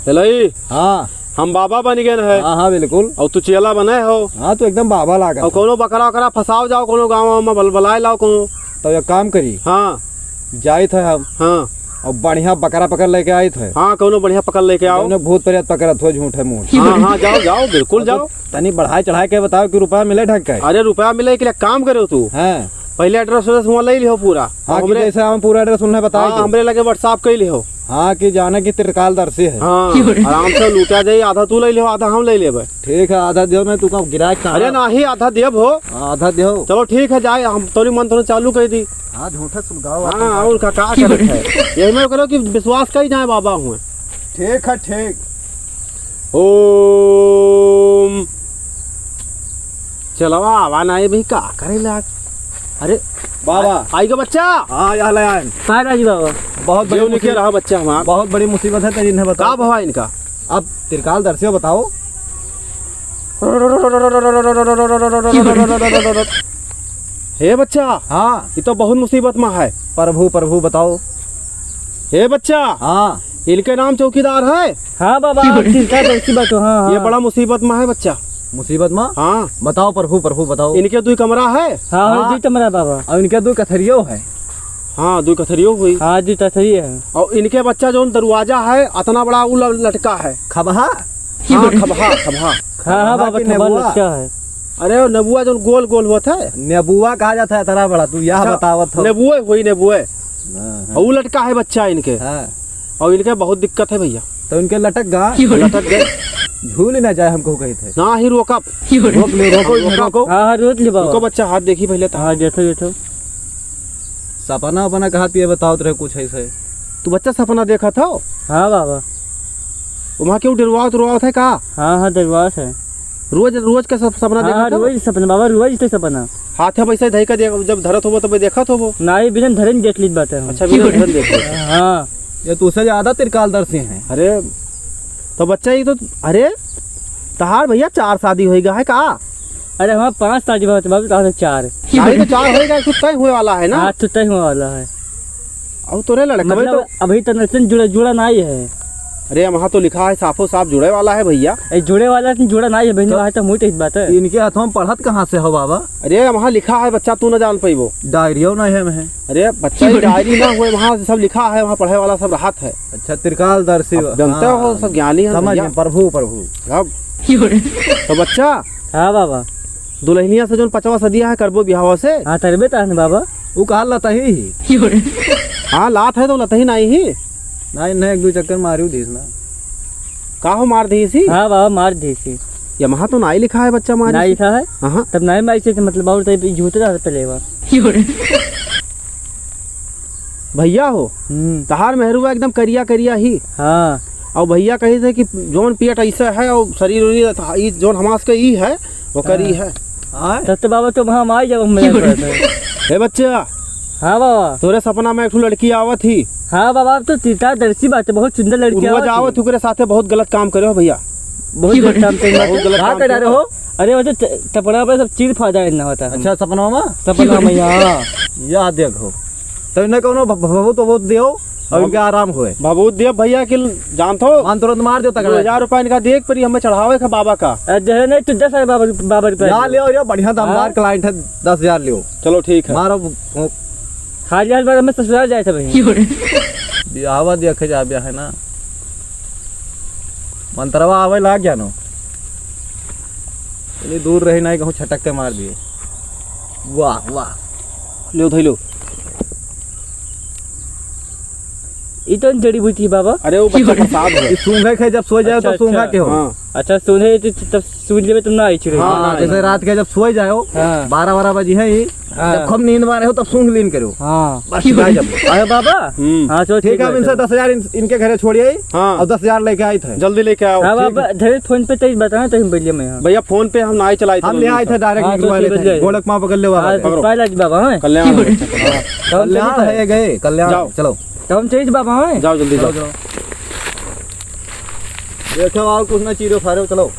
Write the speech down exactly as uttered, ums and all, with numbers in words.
हेलई। हाँ। हम बाबा बनि गएन है। हाँ, हाँ, बिल्कुल। अउर तू चेला बने हो। हाँ, तू एकदम बाबा लागत अउर हो। कउनो बकरा वकरा फँसाव जाव, कउनो गाँव वाँव में बल-, बलाए लाव कउनो। तउ एक काम करी। हाँ। जाइत है हम। हाँ। अउर बढ़िया बकरा पकड़ लेके आइत है। हाँ, कउनो बढ़िया पकड़ लेके आव। कउनो भूत प्रेत पकड़त हो, झूठे मूठ। हाँ, हाँ, जाव, जाव, बिल्कुल अउर जाव। तनी बढ़ाए चढ़ाए के बताव कि रुपया मिले ढंग के। अरे, रुपया मिले के लिए काम करो तू। हाँ। पहिले address उड्रेस हुआँ लइ लिहो पूरा। हाँ, कि हमरे जैसे हम पूरा address उन्हें बताइ हाँ, दो। हमरे लगे WhatsApp कइ लिहो। हाँ, कि जाने कि त्रिकालदर्शी है। हाँ, आराम से लूटा जाई, आधा तू लइ लिहो, आधा हम लइ लेबे। ठीक है, आधा देव, नहीं तू का गिराए कहाँ? अरे नाही, आधा देब हो। हाँ, आधा देव। चलो ठीक है, जाए, हम तोरी मंत्र चालू कइ दी। हाँ, झूठा सुलगाओ हाँ, आपन। अउर का, का करत है? यही में करो कि विश्वास कइ जाए बाबा हुए। ठीक है, ठीक। ओम। चलवा आवा ना, ये भाई का करे लाग? अरे बाबा। आ-, आई गो बच्चा। हाँ, या ले आए। का राजी बाबा? बहुत बड़ी जेव निके मुसीबत, रहा बच्चा हमार। बहुत बड़ी मुसीबत है तेरी, इन्हें बताओ। का भवा इनका? अब त्रिकालदर्शी बताओ। हे बच्चा। हाँ। ये तो बहुत मुसीबत में है। प्रभु, प्रभु बताओ। हे बच्चा। हाँ। इनके नाम चौकीदार है? हाँ बाबा, आप चिंता कैसी बात हो? हाँ, ये हाँ। बड़ा मुसीबत में है बच्चा। मुसीबत में? हाँ। बताओ प्रभु, प्रभु बताओ। इनके दुइ कमरा है? हाँ, हाँ, हाँ। दुइ कमरा बाबा। अउर इनके दुइ कथरियो है? हाँ, दुइ कथरियो हुई। हाँ, दुइ कथरियो है। अउर इनके बच्चा जउन दरवाजा है, अतना बड़ा उ ल-, लटका है। खबहा? हाँ, खबहा, खबहा। हाँ, हाँ, खबहा बाबा, की खबहा नेबुआ? लटका है। अरे, वो नेबुआ जउन गोल गोल होत है। नेबुआ कहा जात है अतना बड़ा, तू यह अच्छा, बतावत हो। नेबुए हुई, नेबुए। हाँ, हाँ। अउ लटका है बच्चा इनके। हाँ। अउर इनके बहुत दिक्कत है भइया। तो इनके लटक गा। लटक गए। झूल ना जाए हमको कही थे। ना ही रोकब। रोक ले, रोको, इन्हें रोको। हाँ, हाँ, रोक ले बाबा। रुको बच्चा, हाथ देखी पहिले तो। हाँ, देखो, देखो। सपना वपना कहा पिए बताओ तो रहे कुछ ऐसे। तू बच्चा सपना देखत हो? हाँ बाबा। वहाँ क्यों डरवावत, डरवावत है का? हाँ, हाँ, डरवावत है। रोज, रोज का सप-, सपना हाँ, देखत हो? रोज सपना, बाबा, रोज तो सपना। हाथ है वैसे धई का देख, जब धरत होबो तब देखत होबो। नाही, बिना धरे न देख लीत बाटे हम। अच्छा, बिना धरे न देख लीत। हाँ। ये तो उससे ज्यादा त्रिकालदर्शी हैं। अरे, तो बच्चा ये तो, अरे, तहार भइया चार शादी होई गा है का? अरे, हमार पाँच शादी बाटे बाबू, तहार चार। नाही तो चार होई गा, कुछ तय हुए वाला है ना? हाँ, तो तय हुए वाला है। अउ तोरे लड़कवे मतलब, तो अभी तो नसन जुड़ा, जुड़ा नाही है। अरे, वहाँ तो लिखा है साफो साफ जुड़े वाला है भइया। ए, जुड़े वाला तो जुड़ा नाही है बहिनी, तो वहाँ तो मुँह बात है। इनके हाथों में पढ़त कहाँ से हो बाबा? अरे, वहाँ लिखा है बच्चा, तू न जान पइबो। डायरियो नाही है में। अरे, बच्चा, ये डायरी ना हुए, वहाँ सब लिखा है, वहाँ पढ़े वाला सब रहत है। अच्छा, त्रिकालदर्शी। अब जनते हो, हाँ। सब ज्ञानी है समझ भइया। गए, प्रभु, प्रभु। अब तो बच्चा। हाँ बाबा। दुलहिनिया से जउन पचवा सदिया है, करबो बिहावा से। हाँ, तरबे ताहन बाबा। उ कहा लतही ही। हाँ, लात है तो लतही नाही ही। नाही, नाही, एक दुइ चक्कर मारियो दीस ना। का हो मार दीस ही? हाँ बाबा, मार दीस ही। यमहा तो नाही लिखा है बच्चा मारी नाही से। लिखा है? हाँ। तब नाही मारी से तो मतलब और तब झूठे रहते पहले बा। भइया हो, हम्म। तहार मेहरुआ एकदम करिया करिया ही। हाँ। अउ भइया कही थे कि जउन पेट ऐसे है अउ शरीर उरीर, ई जउन हमास के ई है, वो करी हाँ। है। हाँ? तब तो बाबा तुम हम आ जाओ, हम मिला करते हैं। हे बच्चा। हाँ बाबा। तोरे सपना में एक ठो लड़की आवत ही। हाँ बाबा, अब तो त्रिकालदर्शी बात है, बहुत सुंदर लड़की रोज आवत ही। आवत ही, ओकरे साथे बहुत गलत काम करे हो भइया। बहुत गलत काम करे हो। बहुत गलत का काम करे करे हो? अरे, वो तो ट-, टपरा पे सब चीर फाड़ देना होता है। अच्छा, सपना में? सपना में, हाँ। या देखो, तो इन्हें कउनो भ-, भभूत वभूत दियो अउर इनके आराम होए। भभूत दियो भइया के, जानत हो? मान तुरंत मार दियो तगड़ा। दो हजार रुपया इनका देख परी, हमें चढ़ावे का बाबा का। अ, दे नहीं तो दस हजार बाबा, बाबा रुपया या दियो। लियो, लियो, बढ़िया दमदार हाँ। Client है, दस हजार लियो। चलो ठीक है। मारो, वो खाली हाथ बार हमें ससुराल जाए थे भाई। बियाहवा देखे जा, ब्याह है ना। मंतरवा आवे लाग जानो। इतनी दूर रही नाही, कहूँ छटक के मार दिए। वाह, वाह। लो, धई लो। ई तो जड़ी बूटी बाबा। अरे, वो बच्चा प्रसाद है। ई सूंघे के जब सो जाए तो अच्छा, सूंघा अच्छा। के हो। हाँ। अच्छा, सूंघे तो तब सूंघ लेबे तो ना आई छिड़े। हाँ, हाँ, ना, जैसे ना। रात के जब सो जाए हो, हाँ। बारह बारह बजे है ही, हाँ। जब खूब नींद मारे हो तब सूंघ लीन करो। हाँ। बस, जाए जब। अरे बाबा। हम्म। हाँ, चलो, ठीक ठीक है, अब है, इनसे चलो। दस हजार इन-, इनके घरे छोड़िए। हाँ। और दस हजार लेके आई थे। जल्दी लेके आओ। हाँ, ठीक बाबा, है। धरे फोन पे तेज बताना तो हम बोलिए मैं, हाँ। भइया, फोन पे हम नाही चलाई थे हम ले आई थे, direct हाँ, निकलवा तो ले थे। ठीक है। गोलक माँ पकड़ ले बाबा। हाँ, तो पकड़ो। पहला जी बाबा, हाँ। कल्याण हो, अच्छा, हाँ। कौन सा कल्याण जी है, गए, कल्याण, जाओ। चलो। तो हम चलित बाबा, हाँ। जाओ, जल्दी चलो, जाओ। चलो। देखो, और कुछ ना चीरो फारो, चलो।